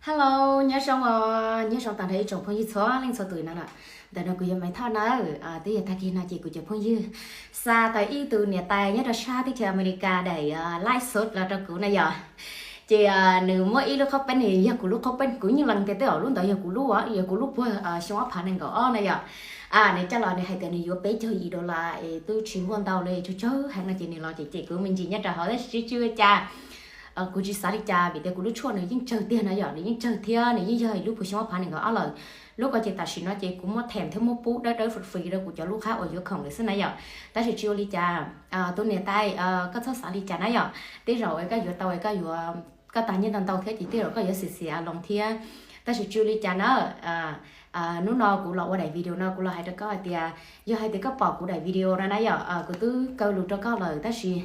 Hello, nyob zoo os, nyob zoo tag nrho ib tsoom phooj ywg txhua leej txhua tus no lawm. Ntawm no kuv yog Maiv Thoj nawb. Twb yog tag kis no ces kuv cov phooj ywg xa tau ib tug niam tais nyob rau sab teb chaws Amelikas daim live show los rau kuv na yom. Ces nws muaj ib lub qhaub peeb, nws yog kuv lub qhaub peeb, kuv yeej lees tias tej zaum lub ntawd yog kuv lub, yog kuv lub puag xyoo ob phav nees nkaum ob na yom. Nws coj los nws hais tias nws yuav peb caug yim dollar es twb tsis muaj ntau li, tsawg tsawg heev no ces nws los ces cem kuv me ntsis nyob rau hauv tab sis tsis ua li cas. Kuv tsis xav li cas vim tias kuv lub tshuaj nws yeej tsawg tiag no yom, nws yeej tsawg thiab nws yeej yog lub puag xyoo ob phav nees nkaum ob lawm. Lub ko ces tam sim no ces kuv muab them thiab muab pub dawb dawb fis fis rau kuv cov lub qab uas yuav khoom lawm xwb na yom. Tab sis tsis ua li cas, tus niam tais, koj txhob xav li cas na yom. Tej zaum koj yuav tau, koj yuav, koj tag nyiaj ntau ntau thiab ces tej zaum koj yuav xiam xiam loo thiab. Tab sis tsis ua li cas na. Hnub no kuv los ua daim video no kuv los hais rau koj hais tias, yog hais tias koj pom kuv daim video no na yom, kuv twb kaw lus rau koj lawm tab sis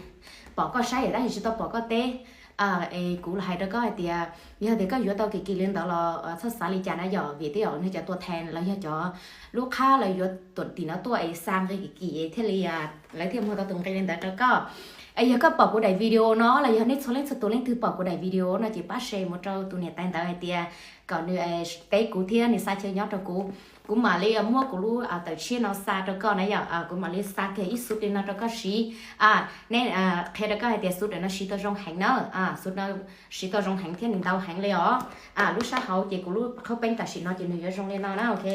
pom koj saib tab sis tsis tau pom koj teb. Es kuv los hais rau koj hais tias yog tias koj yuav tau kim kim li ntawd los txhob xav li cas na yom, vim tej zaum nws cov tua thas los yog cov lub qhab lawv yuav tuam tim no tuaj es xa nqi kim kim thiaj li, lawv thiaj muag tau tus nqi li ntawd rau koj. Es yog koj pom kuv daim video no los yog nej txhua leej txhua tus leej twg pom kuv daim video no ces pab share mus rau tus niam tais ntawd hais tias kom nws teb kuv thiab nws xa chaw nyob rau kuv. Kuv mam li muab kuv lub tawm tshiab no xa rau koj na yom, kuv mam li xa kiag ib xub li no rau koj siv. Nej, qhia rau koj hais tias xub ntawm no siv tau zoo heev na, xub no siv tau zoo heev thiab nws ntau heev li os. Lub sab hauv ces kuv lub qhaub peeb tam sim no ces nws yuav zoo li no na, ok.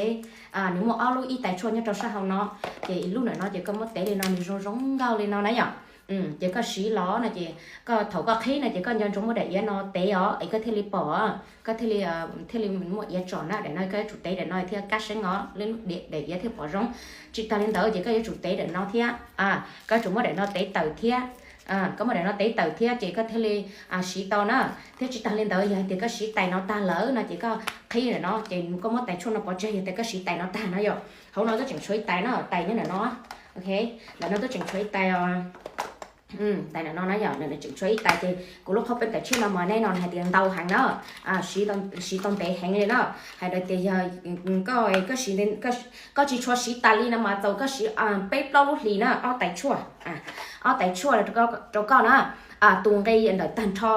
Nws muaj ob lub ib tais tshuaj nyob rau sab hauv no, ces ib lub ntawm no ces koj muab tev li no nws zoo zoo nkauj li no na yom. Ces koj siv los no ces koj thaum koj qhib no ces koj nco ntsoov muab daim iav no tev os es koj thiaj li pom, koj thiaj li, thiaj li muaj iav tsom na. Daim no koj yuav tsum tev daim no thiaj kaj seeb os, daim iav thiaj pom zoo. Tsis tag li ntawd ces koj yuav tsum tev daim no thiab, koj yuav tsum muab daim no tev tawm thiab. Koj muab daim no tev tawm thiab ces koj thiaj li siv tau na. Thiab tsis tag li ntawd yog hais tias koj siv tais no tag lawm no ces koj qhib ntawm no ces koj muab tais tshuaj no pov tseg, yog tias koj siv tais no tag no yom. Hauv no twb tseem tshuav ib tais na, tais nyob ntawm no. Ok, ntawm no twb tseem tshuav ib tais os. Tais ntawm no na yom, tseem tshuav ib tais ces kuv lub qhaub peeb tawm tshiab no mas nej no hais tias ntau heev na, siv tau ntev heev li na. Hais tias yog koj, koj tsis tshua siv tas li no mas txaus koj siv peb plaub lub hlis na, ob tais tshuaj, ob tais tshuaj rau koj na. Tus nqi ntawm tag nrho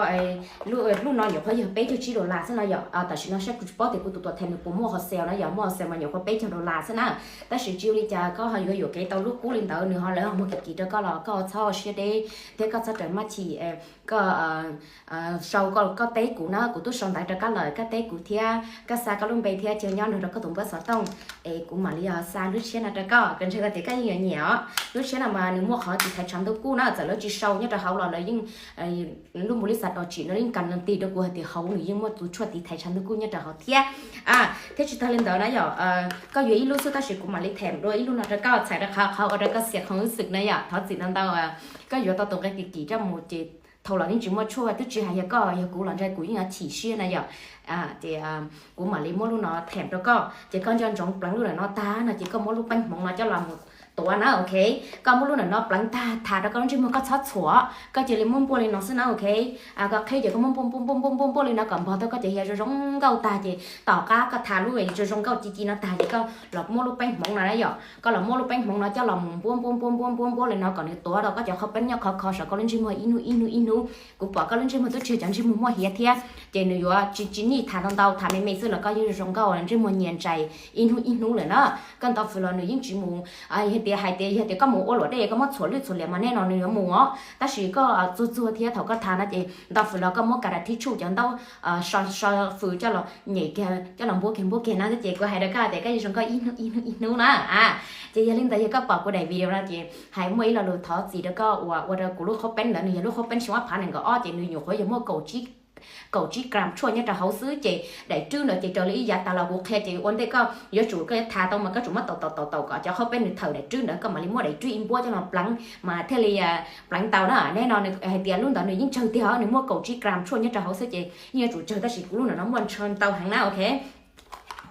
lub no nyuam qhuav yog peb caug tsib dollar xwb na yom. Tam sim no saib kuv tsis paub tias kuv tus tuam thas nws puas muaj wholesale na yom, muaj wholesale mas nyuam qhuav peb caug dollar xwb na. Tab sis tsis ua li cas, koj ho yuav yuam kev tau lub kub li ntawd nws ho, lawv ho muag kim kim rau koj los koj txhob siab deb thiab koj txhob rawm maj chim. Koj sau koj teb kuv na, kuv twb sau ntawv rau koj lawm, koj teb kuv thiab koj xa koj lub npe thiab chaw nyob nrog rau koj tus npawb xov tooj es kuv mam li xa lub tshiab no rau koj. Koj ntseeg tias koj yeej yuav nyiam os. Lub tshiab no mas nws muaj qhov tiv thaiv tshav ntuj kuj na, txawm lawv tsis sau nyob rau hauv los lawv yeej, lub npus lis xas dos tsim no yeej kas nas tis rau kuv hais tias hauv nws yeej muaj tus tshuaj tiv thaiv tshav ntuj kuj nyob rau hauv thiab. Thiab tsis tag li ntawd na yom, koj yuav ib lub xwb tab sis kuv mam li them dua ib lub no rau koj, txhais rau qhov, qhov ua rau koj xiam khoom wb xwm na yom, thov txim ntau ntau. Koj yuav tau tus nqi kim kim rau mus ces thaum los yeej tsis muaj tshuaj, twb tsis hais yog koj yog kuv los ntshai kuv yeej yuav chim siab na yom. Ces kuv mam li muab lub no them rau koj ces koj nco ntsoov pleev lub ntawm no tag no ces koj muab lub peeb hmoov no coj los mus tuav na, ok. Koj muab lub ntawm no pleev tag, tham rau koj lub ntsej muag, koj txhob txhuam, koj cia li muab npuaj li no xwb na, ok. Koj qhib ces koj muab npuaj npuaj npuaj npuaj npuaj npuaj li no kom npog tau koj cov hiav zoo zoo nkauj tag ces tom qab koj tham lub zoo zoo nkauj ci ci no tag ces koj los muab lub peeb hmoov no na yom, koj los muab lub peeb hmoov no coj los mus npuaj npuaj npuaj npuaj npuaj npuaj li no kom nws tuav rau koj cov qhaub peeb nyob khov kho saum koj lub ntsej muag ib hnub ib hnub ib hnub. Kuv pom koj lub ntsej muag twb tsis yog cov ntsej muag muaj hiav thiab ces nws yuav tsis, tsis nij tham ntau ntau, tham me me xwb los koj yeej zoo nkauj, ntsej muag nyias ntsais ib hnub ib hnub lawm na. Koj ntaus fws los nws yeej tsis mus. Yog tias hais tias yog tias koj mus ua luam dej koj muab txhuam lwj txhuam liam mas nej no nws yuav mus os, tab sis koj txuag txuag thiab thaum koj tham no ces ntaus fws los koj muab kas das thib tshuj cov ntaub so fws coj los nyem kiag coj los npuab kiag npuab kiag na ces kuv hais rau koj tias koj yeej zoo nkauj ib hnub ib hnub ib hnub na. Ces yog li ntawd yog koj pom kuv daim video no ces hais muaj ib lo lus thov txim rau koj uas ua rau kuv lub qhaub peeb ntawd nws yog lub qhaub peeb xyoo ob phav nees nkaum ob ces nws nyuam qhuav yog muaj kaum tsib gram tshuaj nyob rau hauv xwb ces daim rwb ntawd ces raws li ib yav tas los kuv qhia ces ua ntej koj yuav tsum koj yuav tham tau mas koj tsum muab taus taus taus taus kom cov qhaub peeb nws thawm daim rwb ntawd koj mam li muab daim rwb ib npuab coj los pleev mas thiaj li pleev tau na. Nej no hais tias lub ntawd nws yeej tsawg tiag os, nws muaj kaum tsib gram tshuaj nyob rau hauv xwb ces yeej yuav tsum tsawg tab sis kuv lub ntawm no muaj ntshaw ntau heev na, ok.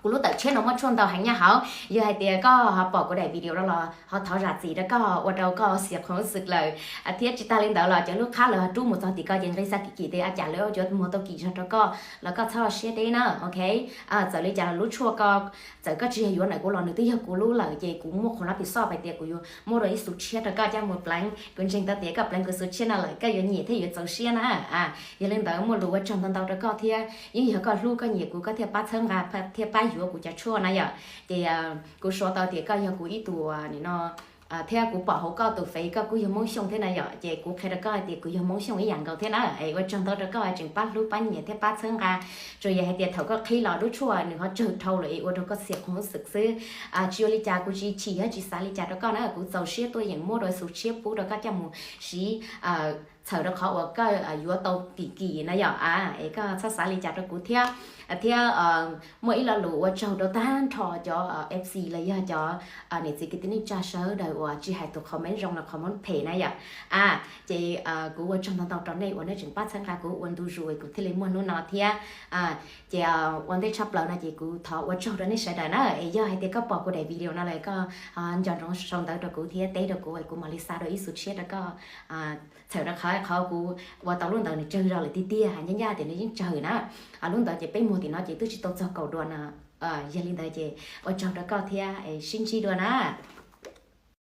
Kuv lub tawm tshiab no muaj tshuaj ntau heev nyob hauv. Yog hais tias koj ho pom kuv daim video no los ho thov zam txim rau koj, ua rau koj xiam khoom xwm lawm. Thiab tsis tas li ntawd los cov lub qhab lawv ho rub mus txog tim koj ces nqi xa kim kim tias a cas lawv yuav muag tau kim zog rau koj los koj txhob siab deb na, ok. Txawm li cas los lub tshuaj ko, txawm koj tsis yog yuav ntawm kuv los nws twb yog kuv lub lawm ces kuv muaj khoom lab pis xoj hais tias kuv yuav muab rau ib xu tshiab rau koj coj mus pleev. Kuv ntseeg tau tias koj pleev kuv xu tshiab no lawm koj yuav nyiam thiab yuav txaus siab na. Yog li ntawd muaj lus ua tsaug ntau ntau rau koj thiab, yeej yog koj hlub koj nyiam kuv koj thiaj pab txhawb nqa thiab pab yuav kuv cov tshuaj na yom. Ces kuv suav tau tias koj yog kuv ib tug nim no thiab kuv pom hauv koj tus fev koj kuj yog Hmoob Xyooj thiab na yom, ces kuv qhia rau koj hais tias kuv yog Hmoob Xyooj ib yam nkaus thiab na. Es ua tsaug ntau rau koj tseem pab hlub pab nyiam thiab pab txhawb nqa. Tsuas yog hais tias thaum koj qhib los lub tshuaj nws ho tsawg dhau lawm es ua rau koj xiam khoom xwm xwb. Tsis ua li cas, kuv tsis chim thiab tsis xav li cas rau koj na, kuv txaus siab tuaj yeem muab rau xu tshiab pub rau koj coj mus siv txhawm rau qhov uas koj yuav tau kim kim na yom. Es koj txhob xav li cas rau kuv thiab. Thiab muaj ib lo lus ua tsaug rau tag nrho cov F C los yog cov niam txiv kwv tij neej tsa sawv daws uas tsis hais tus qhov meej zoo los qhov meej phem na yom. A, ces kuv ua tsaug ntau ntau rau nej uas nej tseem pab txhawb nqa kuv ua ntu zus es kuv thiaj li muaj hnub no thiab. Ces ua ntej tshaj plaws no ces kuv thov ua tsaug rau nej sawv daws na. Es yog hais tias koj pom kuv daim video no lawm koj nco ntsoov sau ntawv rau kuv thiab teb rau kuv es kuv mam li xa rau ib xu tshiab rau koj. Txhawm rau qhov qhov kuv ua tau lub ntawd nws tsawg zog lawm tiag tiag, ncaj ncaj tias nws yeej tsawg na. Lub ntawd ces peb muag tim no ces twb tsis tau txog kaum duas no. Yog li ntawd ces ua tsaug rau koj thiab sib ntsib dua na.